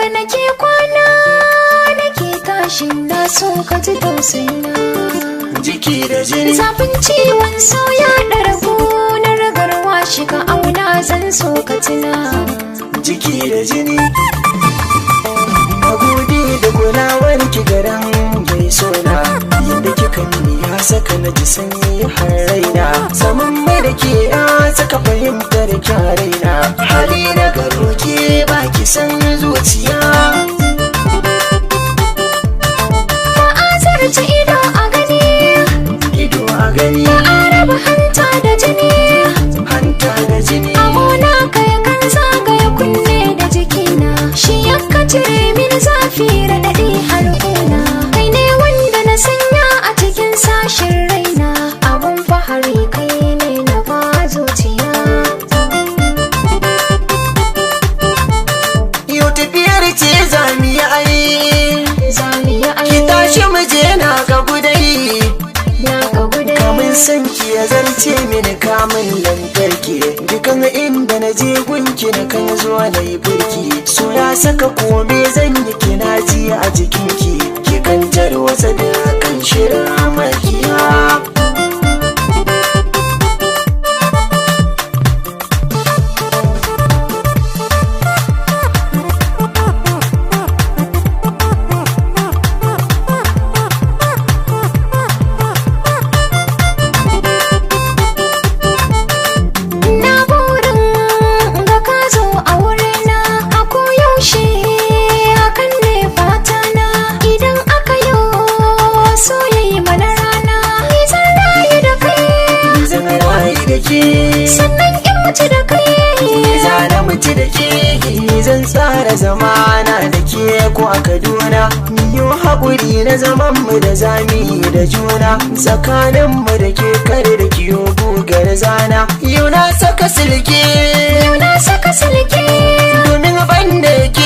Kanka nake kwana, nake tashi, na so ka ji tausayina. Jiki da jini. Zafin ciwon so ya ɗaragu na ragarwa shi ka auna, zan so ka tuna. Jiki da jini. Na gode da kulawar ki garan mai sona. Yadda kika mini ya saka na ji sanyi har raina. Saman mai da ke ya saka fahimtar ki a raina. Hali na garo ke baki san zuciya. Ba a zarce ido a gani. Ido a gani. Ba a raba hanta da jini. Hanta da jini. Abona kai kan zagaya kunne da jikina, shi ya ka cire mini zafi, raɗaɗi har ƙuna. Kai ne wanda na sanya a cikin sashin raina, abun fahari kai ne na ba zuciya. Yau tafiyar ce zami ai. Zami ya Ki ai. tashi mu je na ga gudai. Na ga gudai. Kamun san ki ya zarce mini kamun lantarki. Dukan inda na je gunki na kan zuwa na yi birki. So ya saka kome zan yi kina ji a jikinki. Ki kan tarwatsa dukkan shirin makiya. Na burin ga ka zo a wurina a koyaushe, hakan ne fatana. Idan aka yi so yayi mana rana, ni zan rayu da kai. Ni zan rayu da ke. Sannan in mutu da kai. Ni za na mutu da ke. Zan tsara zamana da ke ko a Kaduna. Miyo haƙuri na zaman mu da zami da juna. Tsakanin mu da ke kare da kiyo gugar zana. Yau na saka silke. Yau na saka silke. Domin ban da ke.